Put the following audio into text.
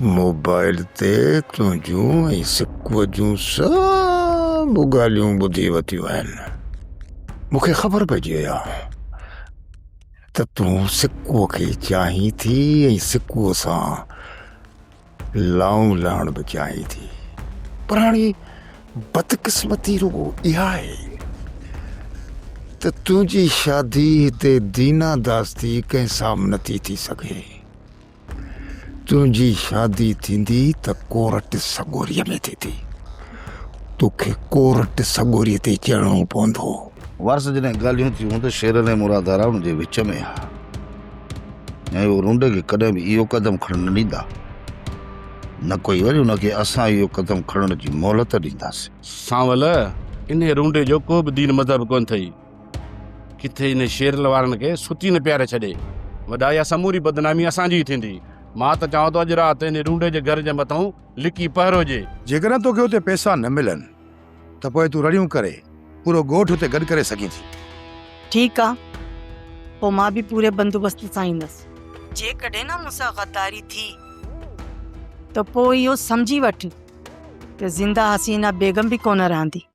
Mobile تي تنهنجون ۽ سڪوء جون سڀ ڳالهيون ٻڌي ورتيون آهن. مون کي خبر پئجي وئي آهي ته تون سڪوء کي چاهين ٿي ۽ سڪوء سان لائون لهڻ به چاهين ٿي. پر هاڻي بدقسمتي رڳو اها آهي ته تنهنجي شادي هتي دينا داستي ڪنهن سان به نٿي ٿي سگهي. تنهنجي شادي ٿيندي ته ڪورٽ سڳوريء ۾ ٿيندي. توکي ڪورٽ سڳوريء تي چڙهڻو پوندو. وارث جڏهن ڳالهيون ٿيون ته شيرل ۽ مراد آرا ان جي وچ ۾ ها ۽ هو رونڊي کي ڪڏهن به اهو قدم کڻڻ نه ڏيندا. نه ڪوئي وري ان کي اسان اهو قدم کڻڻ جي مهلت ڏينداسين. سانول، انهيء رونڊي جو ڪو به دين مذهب ڪونه اٿئي. ڪٿي انهي شيرل وارن کي ستي نه پياري ڇڏي. وڏا اها سموري بدنامي اسان جي ئي ٿيندي. مان ته چوان ٿو اڄ رات انهي رونڊي جي گهر جي مٿئون لڪي پهرو ڏي. جيڪڏهن توکي اتي پئسا نه ملن ته پوء تون رڙيون ڪري پورو ڳوٺ اتي گڏ ڪري سگهين ٿي. ٺيڪ آ، پوء مان به پوري بندوبست سان ايندس. جيڪڏهن نه مون سان غداري ٿي ته پوء اهو سمجهي وٺ ته زنده حسينه بيگم به ڪونه رهندي.